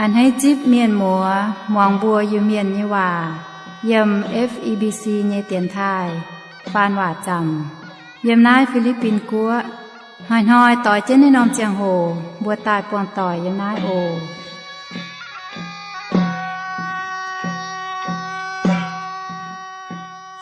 A'hneiv zipv mienh muoz muangx mbuo Iu-Mienh nyei waac yiem F E B C nyei dienx taaih faan waac zaamc yiem naaiv Fi^li^bin Guoqv. Hnoi-hnoi doix jienv naaiv norm ziangh hoc mbuo daaih buangh doic yiem naaiv oc.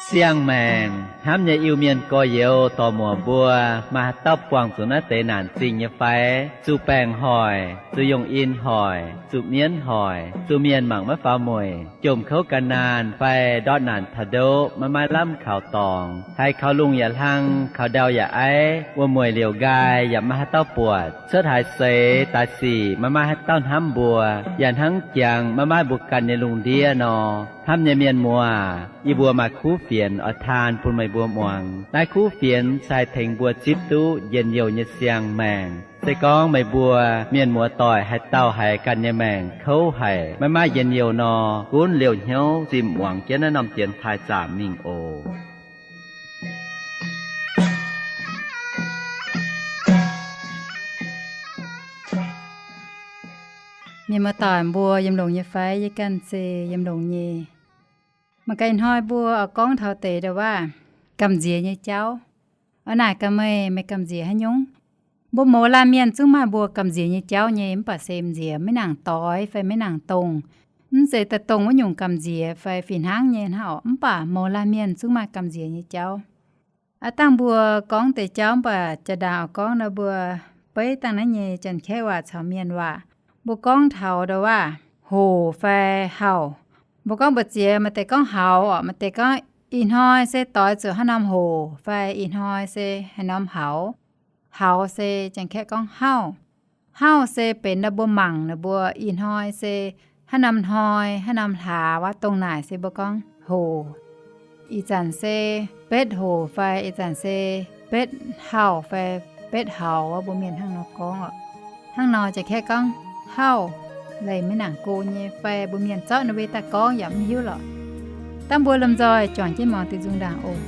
Siang-maengc hnamv nyei Iu-Mienh gorx-youz dorc-muoc mbuo, maaih haaix dauh buangh zuqc naaiv deix naanc zingh nyei fai? Zuqc baengc hoic, zuqc yungh in hoic, zuqc mienv hoic, zuqc mienh mangc maiv faaux mueic, jomc kouv gan naanh fai ndortv naanc taux ndoqv maiv maaih lamh kaux dorngx, haiz kaux lungh yaac hlang, kaux ndau yaac aiv, wuom-mueic liouc nqaai yaac maiv maaih haaix dauh buatc, cuotv haaix seix daaih sic maiv maaih haaix dauh hnamv mbuo, yaac hnangv jangx maiv maaih mbuo ganh nyei lungh ndiev nor. Hnamv nyei mienh muoz, yie mbuo maaih kuv fienx oix taan bun meih mbuo muangx. Naaiv kuv fienx se haih tengx mbuo zipv duqv njien-youh nyei siang-maengc. Se gorngv meih mbuo mienh muoz doic haaix dauh haiz ganh nyei maengc kouv haic, maiv maaih njien-youh nor, gunv liouh hnyouv zimh muangx jienv naaiv norm dienx taaih zaamc mingh oc. Mienh muoz doic mbuo yiem longx nyei fai? Yie ganh se yiem longx nyei. Mangc gaax ih hnoi mbuo oix gorngv taux deix ndau-waav gamh nziex nyei jauv. Oix naaic gaax meih, meih gamh nziex haaix nyungc? Mbuo mouz laanh mienh zungv maaih mbuo gamh nziex nyei jauv nyei, mv baac se nziex maiv nangc doix fai maiv nangc dongh. Mv zeiz daaih dongh wuov nyungc gamh nziex fai fih hnangv nyei hnangv oc. Mv baac mouz laanh mienh zungv maaih gamh nziex nyei jauv. Aav dangh mbuo gorngv deix jauv mv baac jaa-ndaangc oix gorngv nor mbuo beiv dangh naaiv nyei Janx-Kaeqv waac caux Mienh waac. Mbuo gorngv taux ndau-waav hoc fai hauh. Mbuo gorngv mbu'ziex maaih deix gorngv haux oc, maaih deix gorngv ih hnoi se doix zuqc haaix norm hoc fai ih hnoi se haaix norm haux. Haux se Janx-Kaeqv gorngv hauh. Hauh se benx nor mbuo mangc ninh mbuo ih hnoi se haaix norm hnoi, haaix norm hlaax, wuov dongh naaic se mbuo gorngv hoc. Ih zanc se betv hoc fai ih zanc se betv hauh fai betv haux, wuov mbuo Mienh hnangv nor gorngv oc. Hnangv nor Janx-Kaeqv gorngv hauh, leih maiv nangc go nyei fai mbuo Mienh zorqv ninh mbuo daaih gorngv yaac mv hiuv lorqc. Dangh mbuo lomh nzoih juangc jienv muangx diuh nzung ndaangc oc.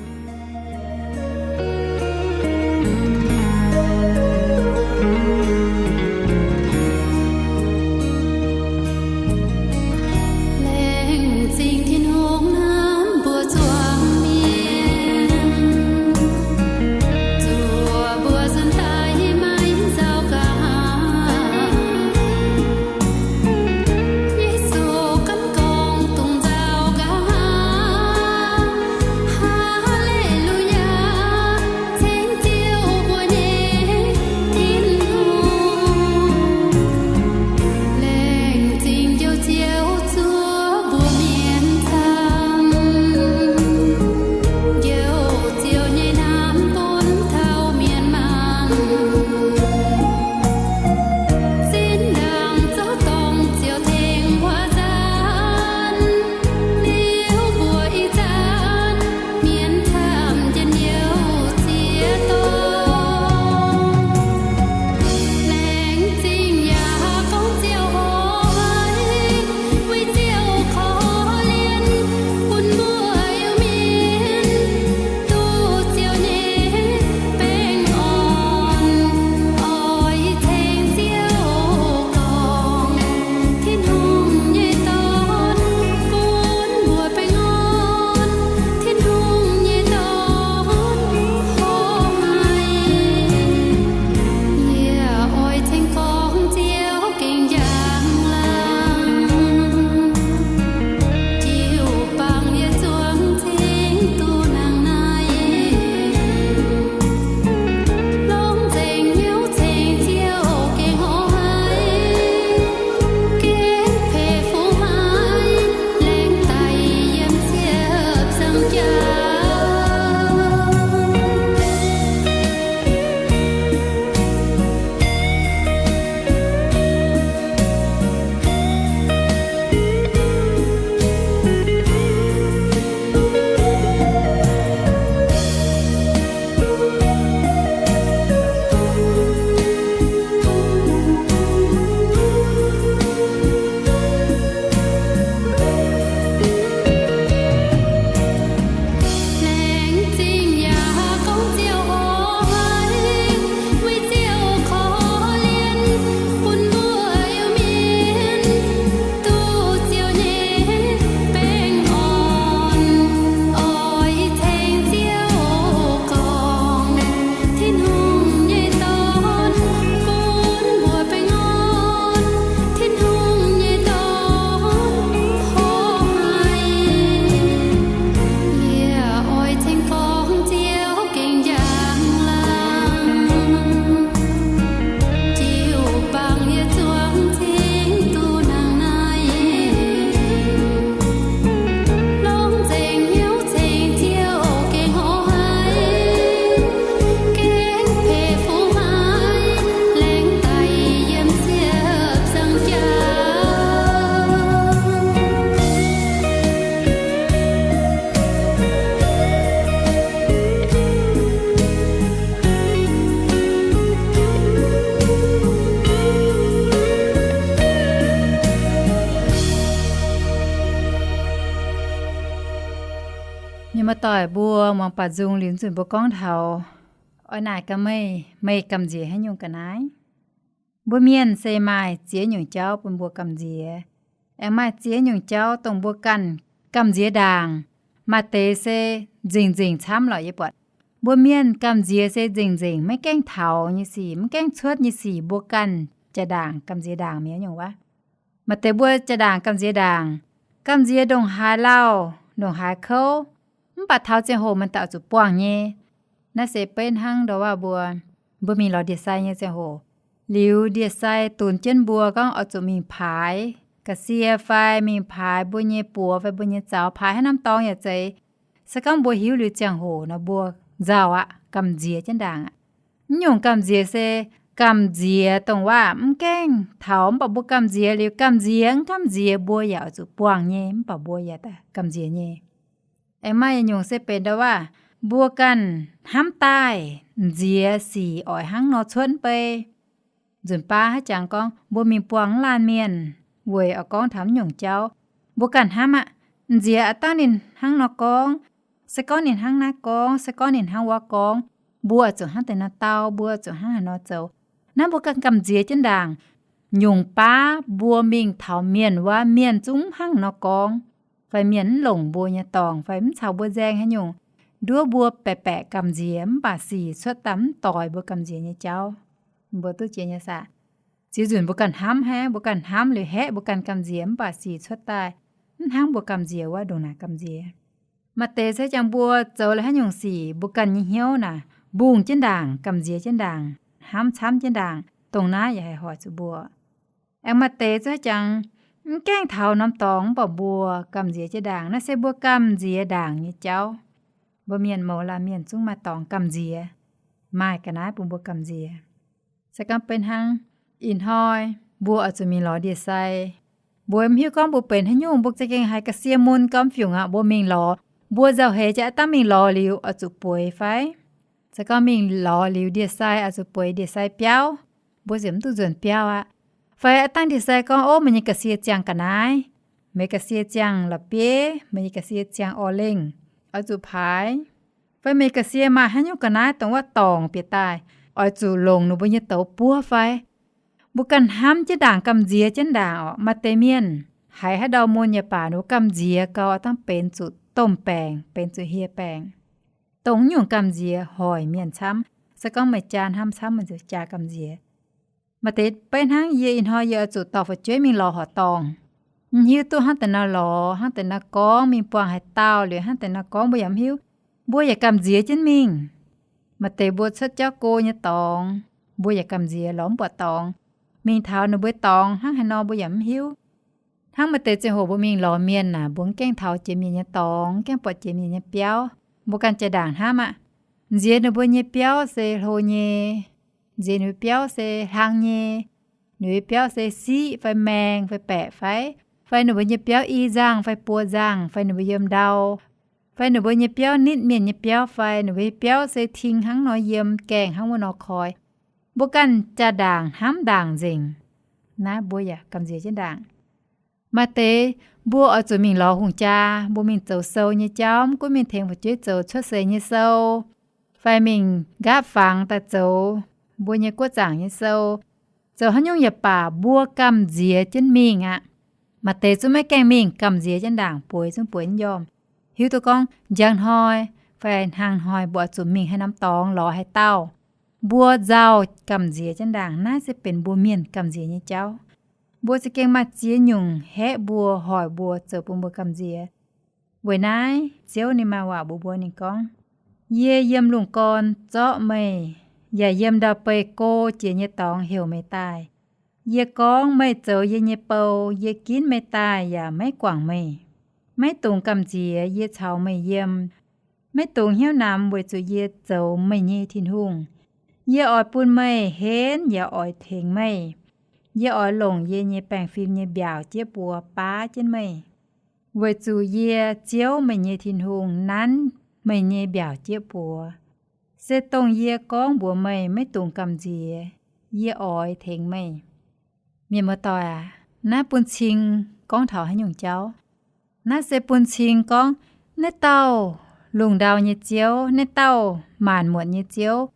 Laengz zingh Tin-Hungh hnamv mbuo zuangx mienh, zuoqc mbuo nzuonx daaih maiv nzauh nqa'haav. Yesu ganh gorngv dongh nzauh nqa'haav, haaix Muoz-doic mbuo muangx baaux nzung liuz nzunc mbuo gorngv taux, oix naaic gaax meih, meih gamh nziex haaix nyungc ga'naaiv? Mbuo mienh se maaih ziex nyungc jauv bun mbuo gamh nziex. Aengx maaih ziex nyungc jauv dongh mbuo ganh gamh nziex ndaangc. Maaih deix se nzengc-nzengc camv lorqc. Yie buatc mbuo mienh gamh nziex se nzengc-nzengc, maiv gaengh taux nyei sic, maiv gaengh cuotv nyei sic, mbuo ganh jaa-ndaangc gamh nziex ndaangc mi'aqv nyungc wuov. Maaih deix mbuo jaa-ndaangc gamh nziex ndaangc, gamh nziex ndongc haaix lauh, ndongc haaix kouv, mv baac taux ziangh hoc maaih dauh zuqc buangh nyei. Naaiv se beiv hnangv ndau waac mbuo, mbuo mingh lorz ndie-sai nyei ziangh hoc, liuz ndie-sai dunx jienv mbuo gorngv oix zuqc mingh paaix ga'sie fai mingh paaix mbuo nyei buoz fai mbuo nyei zaux, paaix haaix norm dorngx yaac zeiz. Se gorngv mbuo hiuv liuz ziangh hoc nor, mbuo nzauh aqv, gamh nziex jienv ndaangc aqv. Mv nyungc gamh nziex se gamh nziex dongh waac mv gaengh taux, mv baac mbuo gamh nziex liuz, gamh nziex mv gamh nziex, mbuo yaac oix zuqc buangh nyei, mv baac mbuo yaac gamh nziex nyei. Aengx maaih yietc nyungc se benx ndau waac, mbuo ganh hnamv daaih nziex sic oix hnangv nor cuotv mv bei. Nzunc baav haaix jangx gorngv mbuo mingh buangh mv laanh mienh, weic oix gorngv taux mv nyungc jauv, mbuo ganh hnamv aqv, nziex aqv, dangh ninh hnangv nor gorngv, se gorngv ninh hnangv naaiv gorngv, se gorngv ninh hnangv wuov gorngv, mbuo zuqc hnangv deix nor dau, mbuo zuqc hnangv haaix nor zoux. Naaiv mbuo ganh gamh nziex jienv ndaangc. Nyungc baav mbuo mingh taux mienh wuov, mienh zungv mv hnangv nor gorngv, fai mienh mv longc mbuo nyei dorngx, fai mv caux mbuo nzaeng haaix nyungc, nduov mbuo baeqc baeqc gamh nziex, mv baac sic cuotv daaih mv doix mbuo gamh nziex nyei jauv. Mbuo duqv jiex nyei saah? Ziex nzunc mbuo ganh hnamv aqv, mbuo ganh hnamv liuz haeqv mbuo ganh gamh nziex, mv baac sic cuotv daaih mv hnangv mbuo gamh nziex wuov ndongc naaic gamh nziex. Maaih deix se jangx mbuo zoux la'haiv nyungc sic, mbuo ganh nyei hnyouv naaic mbungh jienv ndaangc, gamh nziex jienv ndaangc, hnamv camv jienv ndaangc, dongh naaiv yaac haih hoic zuqc mbuo. Aengx maaih deix zungv jangx mv gaengh taux norm dorngx, mv baac mbuo gamh nziex jienv ndaangc. Naaiv se mbuo gamh nziex ndaangc nyei jauv. Mbuo mienh mouz laanh mienh zungv maaih dorngx gamh nziex, maaih ga'naaiv bun mbuo gamh nziex. Se gorngv beiv hnangv ih hnoi mbuo oix zuqc mingh lorz ndie-sai, mbuo mv hiuv gorngv mbuo benx haaix nyungc, mbuo za'gengh haiz ga'sie mun gau mv fiungc aqv, mbuo mingh lorz, mbuo nzauh heix jiex aqv, dangh mingh lorz liuz oix zuqc bueix fai? Se gorngv mingh lorz liuz ndie-sai oix zuqc bueix ndie-sai biauv, mbuo ziouc mv duqv nzuonx biauv aqv. Fai aqv, dangh ndie-sai gorngv, Ov, meih nyei ga'sie ziangh ga'naaiv, meih ga'sie ziangh la'bieiv, meih nyei ga'sie ziangh orv lengh, oix zuqc paaix. Fai meih ga'sie maaih haaix nyungc ga'naaiv dongh wuov dorngc bieqc daaih, oix zuqc longc ninh mbuo nyei douz buov fai? Mbuo ganh hnamv jienv ndaangc, gamh nziex jienv ndaangc orqc. Maaih deix mienh haiz haaix ndau mun yaac baac ninh mbuo gamh nziex gau, dangh benx zuqc domh baengc, benx zuqc hieh baengc. Dongh nyungc gamh nziex hoic mienh camv. Se gorngv meih jaa hnamv camv, meih ziouc jaa gamh nziex. Maaih deix beiv hnangv yie ih hnoi yie oix zuqc dorh fu'jueiv mingh lorz horqc dorngh. Mv hiuv duqv hnangv deix nor lorz, hnangv deix nor gorngv, mingh buangh haaix dauh liuz hnangv deix nor gorngv, mbuo yaac mv hiuv. Mbuo yaac gamh nziex jienv mingh. Maaih deix mbuo cuotv jauv go nyei dorngx, mbuo yaac gamh nziex lorz mv buatc dorngx. Mingh taux ninh mbuo dorngx hnangv haaix nor mbuo yaac mv hiuv. Hnangv maaih deix ziangh hoc mbuo mingh lorz mienh naaic, mbuo mv gaengh taux jiex mienh nyei dorngx, mv gaengh buatc jiex mienh nyei biauv, mbuo ganh jaa-ndaangc hnamv aqv. Nziex ninh mbuo nyei biauv se hlo nyei, nziex ninh mbuo biauv se hlang nyei, ninh mbuo biauv se siqv fai maeng fai baeqc fai, fai ninh mbuo nyei biauv i nzangh fai buo nzangh, fai ninh mbuo yiem ndau, fai ninh mbuo nyei biauv nitv mienh nyei biauv, fai ninh mbuo nyei biauv se ting hnangv nor yiem, gaengh hnangv wuov nor koi. Mbuo ganh jaa-ndaangc hnamv ndaangc nzengc. Naaiv mbuo yaac gamh nziex jienv ndaangc. Maaih deix mbuo oix zuqc mingh lorz hungh jaa, mbuo mingh zoux sou nyei jauv, mv gunv mingh tengx fu'jueiv zoux cuotv seix nyei sou, fai mingh nqaapv fangx daaih zoux mbuo nyei guoqv zaangc nyei sou, zoux haaix nyungc yaac baac mbuo gamh nziex jienv mingh aqv. Maaih deix zungv maiv gaengh mingh, gamh nziex jienv ndaangc, bueix zungv bueix mv njormh. Hiuv duqv gorngv njang hnoi fai hnaangx hnoi mbuo oix zuqc mingh haaix norm dorngx lorz haaix dauh, mbuo nzauh gamh nziex jienv ndaangc. Naaiv se benx mbuo mienh gamh nziex nyei jauv. Mbuo za'gengh maaih ziex nyungc haeqv mbuo, hoic mbuo, zoux bun mbuo gamh nziex. Weic naaiv Ziouv ninh maaih waac mbuox mbuo, ninh gorngv, Yie yiem lungh gorn zorqv meih, yaac yiem ndau-beih go jiex nyei dorngx heuc meih daaih. Yie gorngv, Meih zoux yie nyei bou. Yie ginv meih daaih yaac maiv guangc meih. Maiv dungx gamh nziex, yie caux meih yiem. Maiv dungx hnyouv namx, weic zuqc yie zoux meih nyei Tin-Hungh. Yie oix bun meih henv yaac oix tengx meih. Yie oix longc yie nyei baengh fim nyei mbiaauc jieqv buoz baav jienv meih, weic zuqc yie, Ziouv, meih nyei Tin-Hungh, nanv meih nyei mbiaauc jieqv buoz. Se dongh yie gorngv mbuox meih, maiv dungx gamh nziex. Yie oix tengx meih. Mienh muoz-doic aac, naaiv bun cing gorngv taux haaix nyungc jauv? Naaiv se bun cing gorngv naaiv dauh lungh ndau nyei Ziouv, naaiv dauh maanc muotc nyei Ziouv,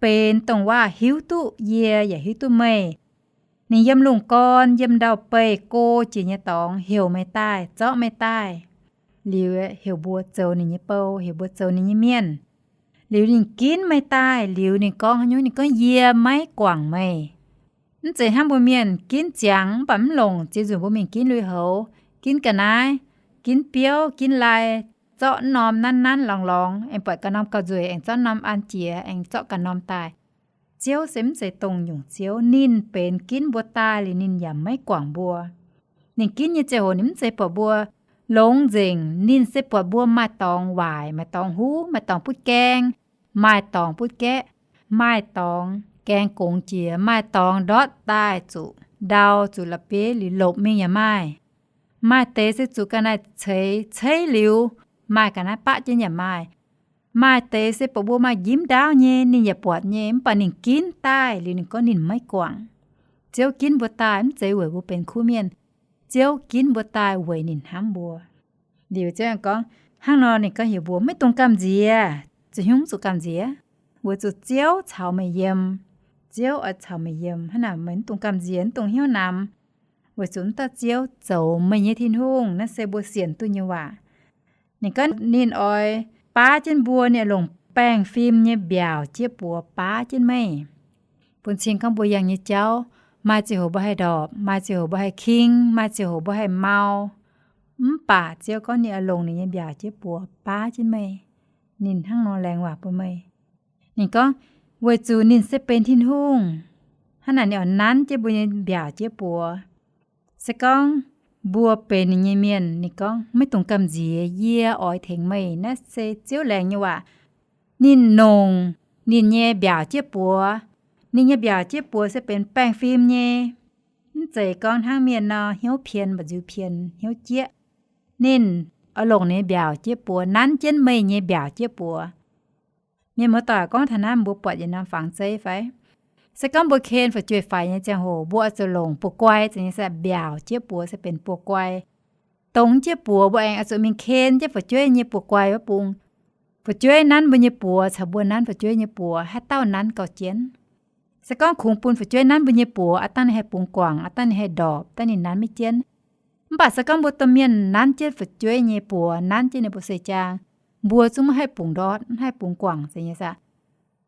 benx dongh waac hiuv duqv yie yaac hiuv duqv meih. Ninh yiem lungh gorn, yiem ndau-beih go jiex nyei dorngx heuc meih daaih, zorqv meih daaih, liuz heuc mbuo zoux ninh nyei bou, heuc mbuo zoux ninh nyei mienh. Liuz ninh ginv meih daaih liuz, ninh gorngv haaix nyungc? Ninh gorngv, yie maiv guangc meih. Mv zeiz hnangv mbuo mienh ginv ziangx mv baac mv longc ziex nzunc mbuo mingh ginv lui-houx, ginv ga'naaiv, ginv biouv, ginv lai, zorqv norm nanv nanv lorngx lorngx, aengx buatc ganh norm gauh nzueic, aengx zorqv norm an jiex, aengx zorqv ganh norm daaih. Ziouv se mv zeiz dongh nyungc Ziouv. Ninh benx ginv mbuo daaih liuz ninh yaac maiv guangc mbuo. Ninh ginv nyei ziangh hoc ninh mv zeiz buatc mbuo longx nzengc. Ninh se buatc mbuo maaih dorngx waaic, maaih dorngx huv, maaih dorngx butv gaeng, maaih dorngx butv gaeqv, maaih dorngx gaeng gongx jiex, maaih dorngx ndortv daaih zuqc ndau, zuqc la'bieiv liuz lopc mingh yaac maaih. Maaih deix se zuqc ga'naaiv ceix ceiv liuz, maaih ga'naaiv baqv jienv yaac maaih. Maaih deix se buatc mbuo maaih njimv ndaauv nyei, ninh yaac buatc nyei, mv baac ninh ginv daaih liuz ninh gorngv ninh maiv guangc. Ziouv ginv mbuo daaih mv zeiz weic mbuo benx kuv mienh. Ziouv ginv mbuo daaih weic ninh hnamv mbuo. Liuz Ziouv gorngv, hnangv nor ninh gorngv heuc mbuo maiv dungx gamh nziex. Zuqc hnyungv zuqc gamh nziex? Weic zuqc Ziouv caux meih yiem. Ziouv oix caux meih yiem. Hnangv naaic meih mv dungx gamh nziex, mv dungx hnyouv namx, weic zuqc mv dauh Ziouv zoux meih nyei Tin-Hungh. Naaiv se mbuo sienx duqv nyei waac. Ninh gorngv ninh oix baav jienv mbuo, ninh oix longc baengh fim nyei mbiaauc jieqv buoz baav jienv meih. Bun cing gorngv mbuo yangh nyei jauv, maaih ziangh hoc mbuo haih ndorpc, maaih ziangh hoc mbuo haih king, maaih ziangh hoc mbuo haih mau. Mv baac Ziouv gorngv ninh oix longc ninh nyei mbiaauc jieqv buoz baav jienv meih. Ninh hnangv nor laengz waac bun meih. Ninh gorngv, weic zuqc ninh se benx Tin-Hungh. Hnangv naaic ninh oix nanv jienv mbuo nyei mbiaauc jieqv buoz. Se gorngv mbuo benx ninh nyei mienh, ninh gorngv, maiv dungx gamh nziex, yie oix tengx meih. Naaiv se Ziouv laengz nyei waac. Ninh longc ninh nyei mbiaauc jieqv buoz. Ninh nyei mbiaauc jieqv buoz se benx baengh fim nyei. Mv zeiz gorngv hnangv mienh nor hnyouv pien, mba'nziu pien, hnyouv jieqv. Ninh oix longc ninh nyei mbiaauc jieqv buoz nanv jienv meih nyei mbiaauc jieqv buoz. Mienh muoz-doic, gorngv taux naaiv mbuo buatc yietc norm fangx zeiv fai? Se gorngv mbuo ken fu'jueiv faix nyei ziangh hoc, mbuo oix zuqc longc buoz-guai, zeiz nyei se mbiaauc jieqv buoz se benx buoz-guai. Dongh jieqv buoz mbuo aengx oix zuqc mingh ken jienv fu'jueiv nyei buoz-guai wuov bung. Fu'jueiv nanv mbuo nyei buoz caux mbuo nanv fu'jueiv nyei buoz, haaix dauh nanv gauh jienv? Se gorngv kungx bun fu'jueiv nanv mbuo nyei buoz, aav dangh ninh haih bungx guangc, aav dangh ninh haih ndorpc, dangh ninh nanv maiv jienv. Mv baac se gorngv mbuo domh mienh nanv jienv fu'jueiv nyei buoz, nanv jienv ninh mbuo seix jaang, mbuo zungv maiv haih bungx ndortv, maiv haih bungx guangc, zeiz nyei saah?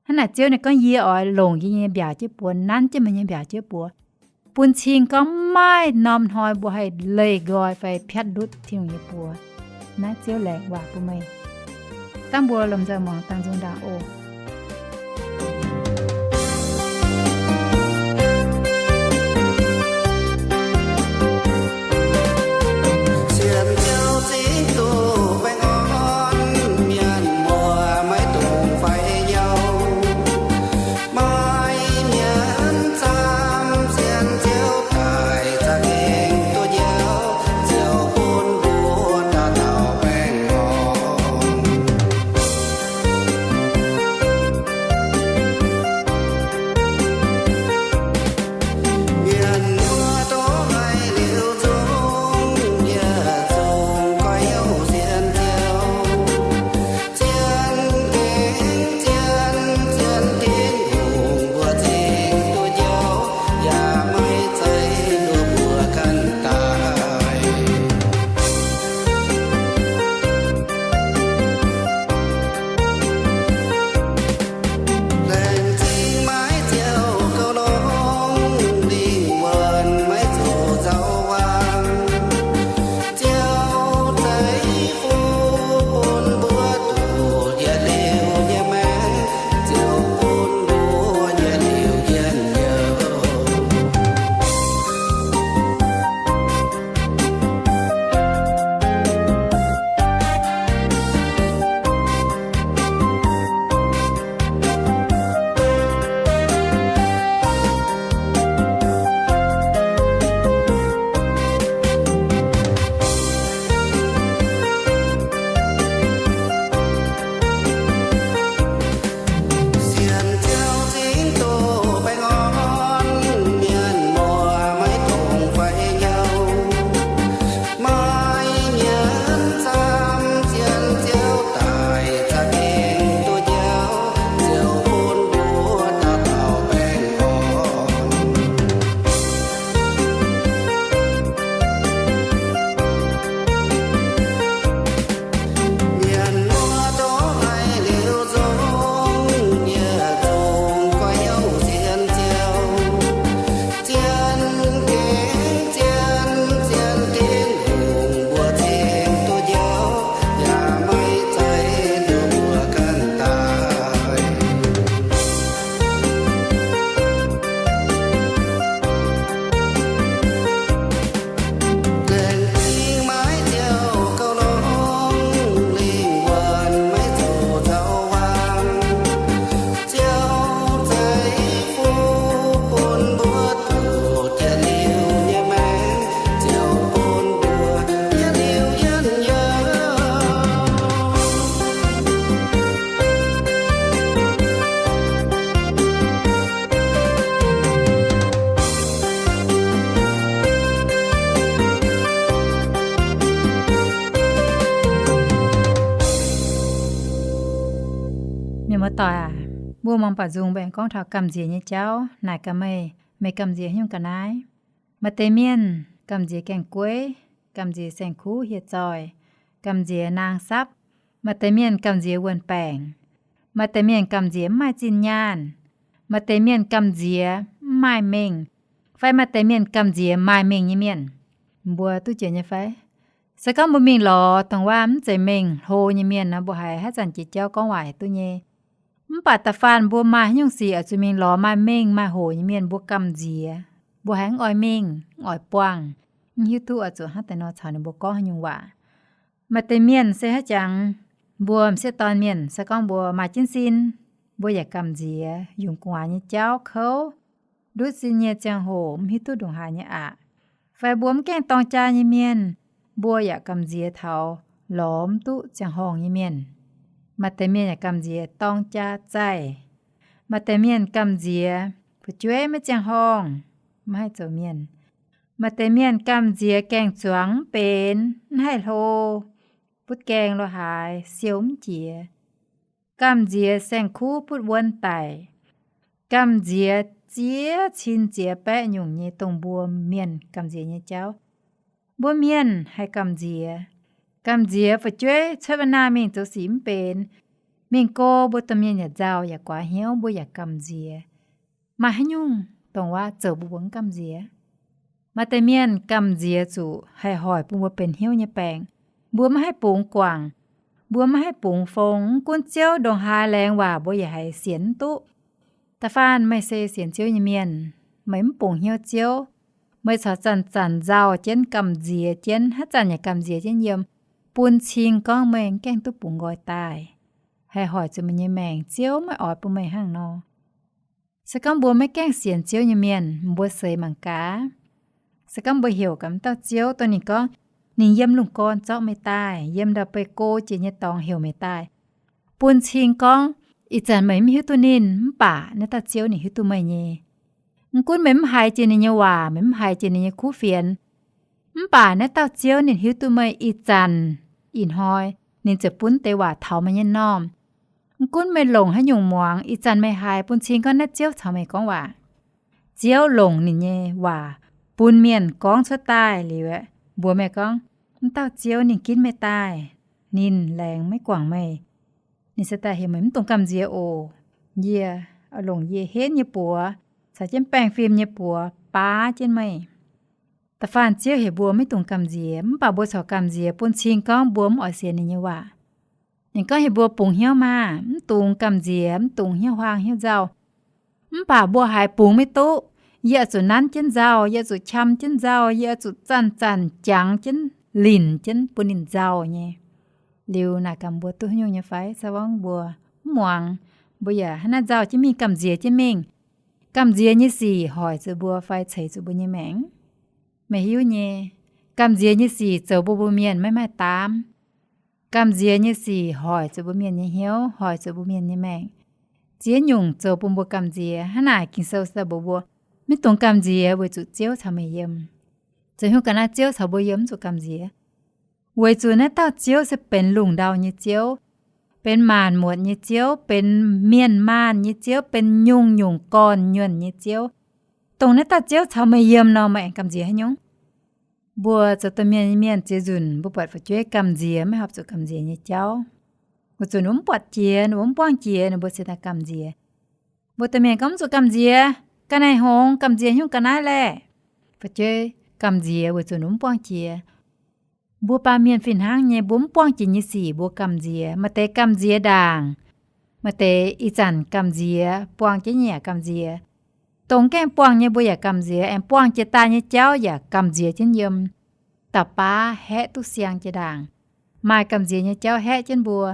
Hnangv naaic Ziouv ninh gorngv, yie oix longc yie nyei mbiaauc jieqv buoz nanv jienv meih nyei mbiaauc jieqv buoz, bun cing gorngv maaih norm hnoi mbuo haih leih nqoi fai piatv ndutv Tin-Hungh nyei buoz. Naaiv Ziouv laengz waac bun meih. Dangh mbuo lomh nzoih muangx dangh nzung ndaangc oc. Sienx Ziouv zingv duqv baengh orn, mienh muoz maiv dungx faix nyau. Maiv mienh camv sienx Ziouv daaih za'gengh duqv njoux, Ziouv bun mbuo dauh dauh baengh orn. Doic aac, mbuo muangx baac nzung mbuo aengx gorngv taux gamh nziex nyei jauv naaic gaax meih, meih gamh nziex nyungc ga'naaiv. Maaih deix mienh gamh nziex gaengh gueiv, gamh nziex saeng-kuv hieh zoih, gamh nziex naang sapv. Maaih deix mienh gamh nziex wuonh baengc. Maaih deix mienh gamh nziex mv maaih zinh nyaanh. Maaih deix mienh gamh nziex mv maaih mengh. Fai maaih deix mienh gamh nziex maaih mengh nyei mienh. Mbuo duqv jiex nyei fai? Se gorngv mbuo mingh lorz dongh waac mv zeiz mengh hlo nyei mienh nor, mbuo haiz haaix zanc jiex jauv gorngv waac duqv nyei. Mv baac da'faanh mbuo maaih haaix nyungc sic oix zuqc mingh lorz maaih mengh maaih hoc nyei mienh mbuo gamh nziex, mbuo haiz mv oix mingh, mv oix buangh, mv hiuv duqv oix zuqc hnangv deix nor caux ninh mbuo gorngv haaix nyungc waac. Maaih deix mienh se haaix jangx, mbuo m'sieqv dorn mienh se gorngv mbuo maaih jienv sin, mbuo yaac gamh nziex yungz gu'nguaaz nyei jauv kouv, ndutv sin nyei ziangh hoc mv hiuv duqv ndongc haaix nyei aqc. Fai mbuo mv gaengh dorng jaa nyei mienh, mbuo yaac gamh nziex taux lorz mv duqv ziangh horngh nyei mienh. Maaih deix mienh yaac gamh nziex dorng jaa zaih. Maaih deix mienh gamh nziex fu'jueiv maiv ziangh horngh, maiv haih zoux mienh. Maaih deix mienh gamh nziex gaeng-zuangx mv benx, mv haih hlo, butv gaeng lo haaix siou mv jiex. Gamh nziex saeng-kuv butv wuon daic. Gamh nziex ziex cin ziex baeqv nyungc nyei dongh mbuo mienh gamh nziex nyei jauv. Mbuo mienh haih gamh nziex. Gamh nziex fu'jueiv cuotv maiv naanh mingh zoux sic mv benx. Mingh go mbuo domh mienh yaac nzauh yaac guaax hnyouv, mbuo yaac gamh nziex. Maaih haaix nyungc dongh waac zoux mbuo mbuo mv gamh nziex? Maaih deix mienh gamh nziex zuqc haih hoic bun mbuo benx hnyouv nyei baengc. Mbuo maiv haih bungx guangc. Mbuo maiv haih bungx fong. Mv gunv Ziouv ndongc haaix laengz waac mbuo yaac haiz sienx mv duqv. Da'faanh meih se sienx Ziouv nyei mienh, meih mv bungx hnyouv Ziouv, meih corc zanc-zanc nzauh jienv gamh nziex jienv, haaix zanc yaac gamh nziex jienv yiem, bun cing gorngv meih mv gaengh duqv bungx nqoi daaih, haih hoic zuqc meih nyei maengc. Ziouv maiv oix bun meih hnangv nor. Se gorngv mbuo maiv gaengh sienx Ziouv nyei mienh, mbuo seix mangc gaax. Se gorngv mbuo heuc gaax m'dauh Ziouv, dongh ninh gorngv ninh yiem lungh gorn zorqv meih daaih, yiem ndau-beih go jiex nyei dorngx heuc meih daaih, bun cing gorngv ih zanc meih mv hiuv duqv ninh, mv baac naaiv dauh Ziouv ninh hiuv duqv meih nyei. Mv gunv meih mv haiz jiex ninh nyei waac, meih mv haiz jiex ninh nyei kuv fienx, mv baac naaiv dauh Ziouv ninh hiuv duqv meih ih zanc, ih hnoi, ninh ziouc bun deix waac taux meih nyei m'normh. Mv gunv meih longc haaix nyungc muangx, ih zanc meih haiz bun cing gorngv naaiv Ziouv caux meih gorngv waac. Ziouv longc ninh nyei waac bun mienh gorngv cuotv daaih liuz aeqv, mbuox meih gorngv, m'dauh Ziouv ninh ginv meih daaih, ninh laengz maiv guangc meih. Ninh se daaih heuc meih mv dungx gamh nziex oc. Yie oix longc yie henv nyei buoz caux jienv baengh fim nyei buoz baav jienv meih. Da'faanh Ziouv heuc mbuo maiv dungx gamh nziex, mv baac mbuo corc gamh nziex bun cing gorngv mbuo mv oix sienx ninh nyei waac. Ninh gorngv heuc mbuo bungx hnyouv maah, mv dungx gamh nziex, mv dungx hnyouv huaang hnyouv nzauh. Mv baac mbuo haiz bungx maiv duqv. Yie oix zuqc nanv jienv nzauh, yie oix zuqc qam jienv nzauh, yie oix zuqc zanc-zanc jangx jienv linc jienv bun ninh nzauh nyei. Liuz naaic gaax mbuo duqv haaix nyungc nyei fai? Se gorngv mbuo mv muangx, mbuo yaac hnangv naaiv nzauh jienv mingh, gamh nziex jienv mingh. Gamh nziex nyei sic hoic zuqc mbuo fai ceix zuqc mbuo nyei maengc? Meih hiuv nyei, gamh nziex nyei sic zoux mbuo mbuo mienh maiv maaih daamv. Gamh nziex nyei sic hoic zuqc mbuo mienh nyei hnyouv, hoic zuqc mbuo mienh nyei maengc. Ziex nyungc zoux bun mbuo gamh nziex. Hnangv naaic Ging-Sou se daaih mbuox mbuo, maiv dungx gamh nziex weic zuqc Ziouv caux meih yiem. Zoux haaix nyungc ga'naaiv Ziouv caux mbuo yiem mv zuqc gamh nziex? Weic zuqc naaiv dauh Ziouv se benx lungh ndau nyei Ziouv, benx maanc muotc nyei Ziouv, benx mienh maanh nyei Ziouv, benx nyungc-nyungc gorn-nyuonh nyei Ziouv. Dongh naaiv dauh Ziouv caux meih yiem nor, meih aengx gamh nziex haaix nyungc? Mbuo zoux domh mienh nyei mienh ziex nzunc mbuo buatc fu'jueiv gamh nziex maiv horpc zuqc gamh nziex nyei jauv. Weic zuqc ninh mv buatc jiex, ninh mv buangh jiex, ninh mbuo cingx daaih gamh nziex. Mbuo domh mienh gorngv mv zuqc gamh nziex, ga'naaiv hngongx gamh nziex haaix nyungc ga'naaiv laeh. Fu'jueiv gamh nziex weic zuqc ninh mv buangh jiex. Mbuo baamh mienh fih hnangv nyei, mbuo mv buangh jiex nyei sic mbuo gamh nziex. Maaih deix gamh nziex ndaangc, maaih deix ih zanc gamh nziex, buangh jienv nyei yaac gamh nziex. Dongh gaengh buangh nyei mbuo yaac gamh nziex, aengx buangh jiex daaih nyei jauv yaac gamh nziex jienv yiem. Dauh baav haeqv duqv siang jiex ndaangc. Maaih gamh nziex nyei jauv haeqv jienv mbuo.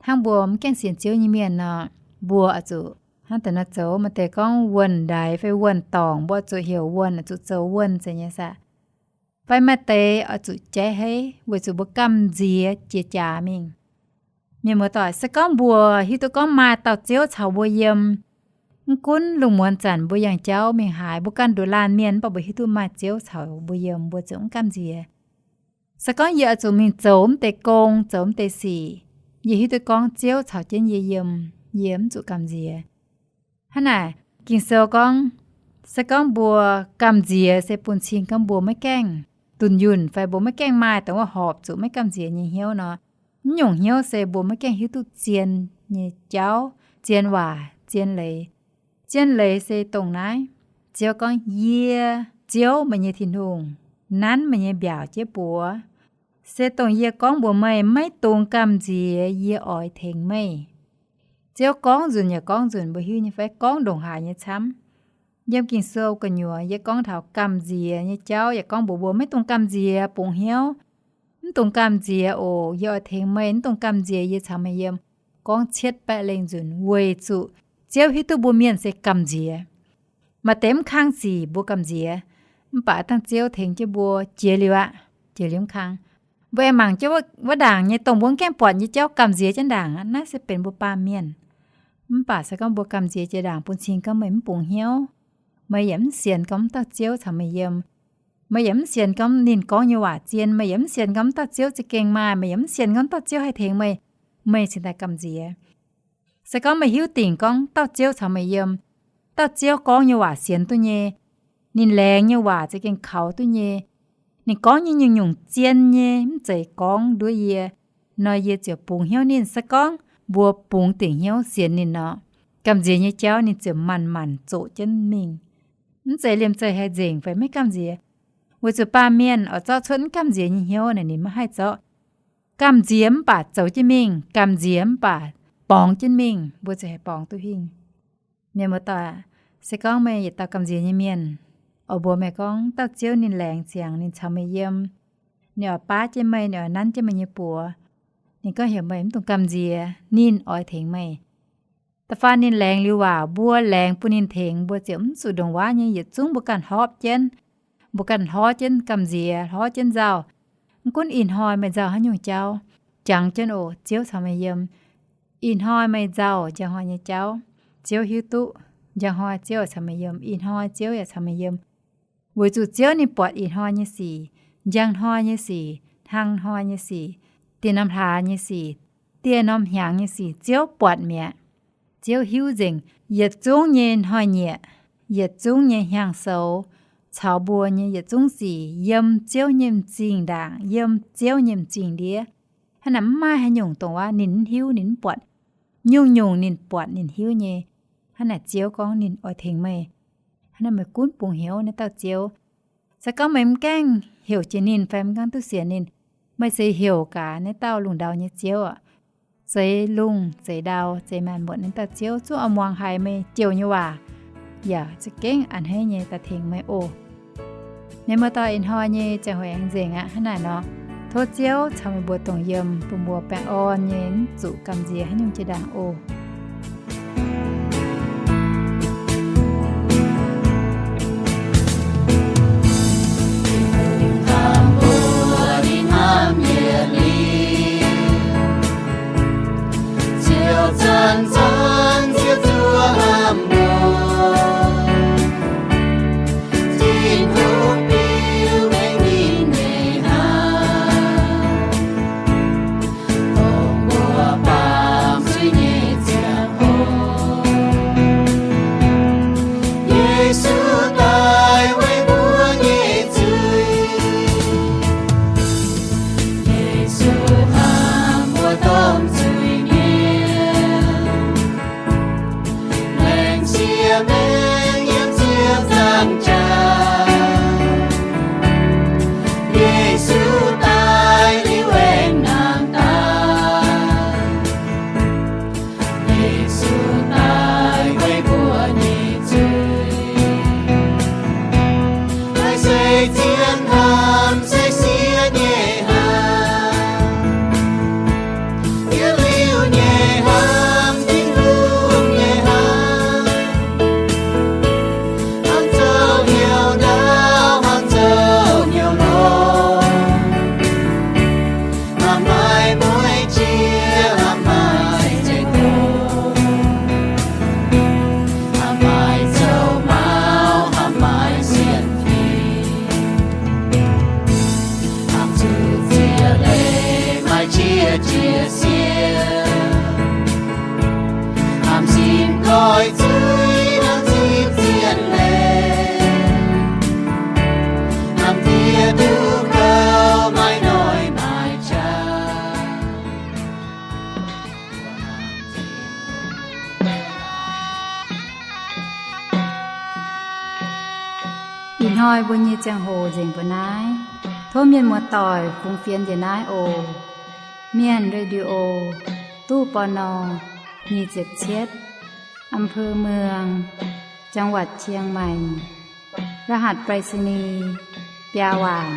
Hnangv mbuo mv gaengh sienx Ziouv nyei mienh nor, mbuo oix zuqc hnangv deix nor zoux. Maaih deix gorngv wuonh ndaix fai wuonh dorngc, mbuo oix zuqc heuc wuonh, oix zuqc zoux wuonh zeiz nyei saah? Fai maaih deix oix zuqc jaiv haiv weic zuqc mbuo gamh nziex jiex jaax mingh. Mienh muoz-doic, se gorngv mbuo hiuv duqv gorngv maaih dauh Ziouv caux mbuo yiem, mv gunv lungh muonz zanc mbuo yangh jauv mingh haaix, mbuo ganh nduqc laanh mienh, mv baac mbuo hiuv duqv maaih Ziouv caux mbuo yiem, mbuo ziouc mv gamh nziex. Se gorngv yie oix zuqc mingh zoux mv deix gong, zoux mv deix sic, yie hiuv duqv gorngv Ziouv caux jienv yie yiem, yie mv zuqc gamh nziex. Hnangv naaic, Ging-Sou gorngv, se gorngv mbuo gamh nziex se bun cing gorngv mbuo maiv gaengh dunh yunh fai mbuo maiv gaengh maaih dongh wuov horpc zuqc maiv gamh nziex nyei hnyouv nor. Mv nyungc hnyouv se mbuo maiv gaengh hiuv duqv zien nyei jauv, zien waac, zien leiz. Zien leiz se dongh naaiv. Ziouv gorngv, yie, Ziouv, meih nyei Tin-Hungh, nanv meih nyei mbiaauc jienv buoz, se dongh yie gorngv mbuox meih, maiv dungx gamh nziex, yie oix tengx meih. Ziouv gorngv nzunc yaac gorngv nzunc, mbuo hiuv nyei fai? Gorngv ndongc haaix nyei camv. Yiem Ging-Sou gu'nyuoz yie gorngv taux gamh nziex nyei jauv, yaac gorngv mbuox mbuo maiv dungx gamh nziex, bungx hnyouv. Mv dungx gamh nziex oc, yie oix tengx meih. Mv dungx gamh nziex, yie caux meih yiem. Gorngv cietv baeqv lengh nzunc weic zuqc Ziouv hiuv duqv mbuo mienh se gamh nziex. Maaih deix mv kang sic mbuo gamh nziex, mv baac dangh Ziouv tengx jienv mbuo jiex liuz aqv, jiex liuz mv kang. Mbuo aengx mangc jienv wuov ndaangc nyei dongh mbuo mv gaengh buatc nyei jauv gamh nziex jienv ndaangc aqv. Naaiv se benx mbuo baamh mienh. Mv baac se gorngv mbuo gamh nziex jiex ndaangc bun cing gorngv meih mv bungx hnyouv, meih yaac mv sienx gorngv wuov dauh Ziouv caux meih yiem. Meih yaac mv sienx gorngv ninh gorngv nyei waac zien. Meih yaac mv sienx gorngv wuov dauh Ziouv za'gengh maaih. Meih yaac mv sienx gorngv dauh Ziouv haih tengx meih. Meih cingx daaih gamh nziex. Se gorngv meih hiuv dingc gorngv dauh Ziouv caux meih yiem, dauh Ziouv gorngv nyei waac sienx duqv nyei, ninh laengz nyei waac za'gengh kaux duqv nyei, ninh gorngv nyei nyungc-nyungc zien nyei, mv zeiz gorngv nduov yie, nor yie ziouc bungx hnyouv ninh. Se gorngv mbuo bungx dingc hnyouv sienx ninh nor, gamh nziex nyei jauv ninh ziouc manc-manc zoqc jienv mingh. Mv zeiz liemh zeih haih nzengc fai maiv gamh nziex. Weic zuqc baamh mienh oix zorqv cuotv mv gamh nziex nyei hnyouv naaic ninh maiv haih zorqv. Gamh nziex mv baac zoux jienv mingh, gamh nziex mv baac borngz jienv mingh, mbuo ziouc haih borngz duqv hingh. Mienh muoz-doic, se gorngv meih yietc dauh gamh nziex nyei mienh, oix mbuox meih gorngv dauh Ziouv ninh laengz ziangx, ninh caux meih yiem, ninh oix baav jienv meih, ninh oix nanv jienv meih nyei buoz. Ninh gorngv heuc meih mv dungx gamh nziex, ninh oix tengx meih. Da'faanh ninh laengz liuz waac, mbuo laengz bun ninh tengx, mbuo ziouc mv zuqc ndongc waac nyei yietc zungv mbuo ganh horpc jienv. Mbuo ganh hlorv jienv gamh nziex, hlorv jienv nzauh. Mv gunv ih hnoi meih nzauh haaix nyungc jauv, jangx jienv oc, Ziouv caux meih yiem. Ih hnoi meih nzauh njang hnoi nyei jauv, Ziouv hiuv duqv. Njang hnoi Ziouv yaac caux meih yiem, ih hnoi Ziouv yaac caux meih yiem. Weic zuqc Ziouv ninh buatc ih hnoi nyei sic, njang hnoi nyei sic, hnangv hnoi nyei sic, da'nyeic norm hlaax nyei sic, da'nyeic norm hnyangx nyei sic, Ziouv buatc mi'aqv. Ziouv hiuv nzengc yietc zungv nyei hnoi-nyieqc, yietc zungv nyei hnyangx-soux, caux mbuo nyei yietc zungv sic yiem Ziouv nyei m'zing ndaangc, yiem Ziouv nyei m'zing ndiev. Hnangv naaic mv maaih haaix nyungc dongh waac ninh mv hiuv, ninh mv buatc. Nyungc-nyungc ninh buatc, ninh hiuv nyei. Hnangv naaic Ziouv gorngv ninh oix tengx meih. Hnangv naaic meih gunv bungx hnyouv naaiv dauh Ziouv. Se gorngv meih mv gaengh heuc jiex ninh fai mv gaengh duqv sienx ninh, meih se heuc gaax naaiv dauh lungh ndau nyei Ziouv aqv. Zeix lungh zeix ndau, zeix maanc muotc naaiv dauh Ziouv zungv oix muangx haiz meih jouh nyei waac, yaac za'gengh a'hneiv nyei daaih tengx meih oc. Mienh muoz-doic, ih hnoi nyei ziangh hoc aengx nzengc aqv. Hnangv naaic nor, tov Ziouv caux meih mbuo dongh yiem, bun mbuo baengh orn nyei, mv zuqc gamh nziex haaix nyungc jiex ndaangc oc. Yesu daaih weic mbuo nyei zuiz. Yesu hnamv mbuo domh zuiz-mienh. Laengz ziex mengh yiem ziepc nzaangc jaax. Yesu daaih liuz aengx nangh daaih. Yesu daaih weic mbuo nyei zuiz, haih se zien hnamv se siev nyei hnamv, yietc liuz nyei hnamv, Tin-Hungh nyei hnamv, hnamv zoux hnyouv ndaauv, hnamv zoux hnyouv longx. Hnamv maaih mueiz jiex, hnamv maaih zengc hlo, hnamv maaih zoux maux, hnamv maaih sienx fim, hnamv zuqc ziex leiz maaih qiex jiez sienx. Zipv nqoi zuiz nor zipv zien leiz, hnamv diex duqv kouv maiv noic maaih qaqv. Ih hnoi mbuo nyei ziangh hoc nzengc mbuo naaiv. Tov mienh muoz-doic fungx fienx njiec naaiv oc. Mienh Radio, ตู้ ปณ. nyic ziepc cietv, อำเภอเมือง จังหวัดเชียงใหม่ รหัสไปรษณีย์ biaa waanc.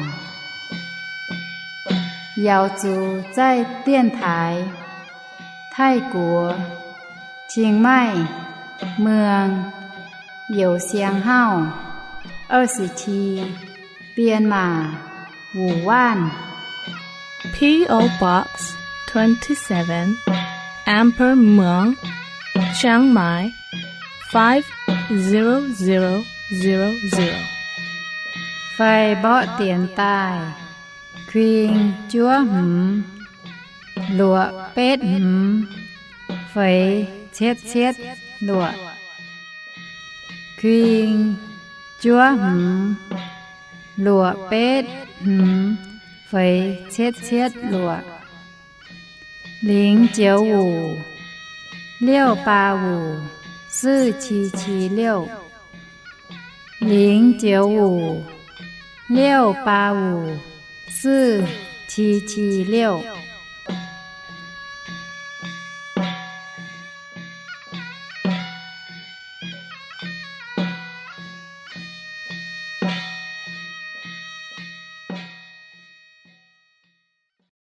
Yaux zuqc zaih dienx taaix Taiv-Guoqv, Chiang Mai, Muang, Youz Siang Hauv, 二十七, Bienh Maac, Wuonh Waanv. P O Box twenty-seven, อำเภอเมือง เชียงใหม่ five zero zero zero zero. Fai mborqv dienx daaih, kuing juov hmz, luoqc betv hmz, feix cietv cietv luoqc. Kuing juov hmz, luoqc betv hmz, feix cietv cietv luoqc. 零九五, 六八五, 四七七六. 零九五, 六八五, 四七七六.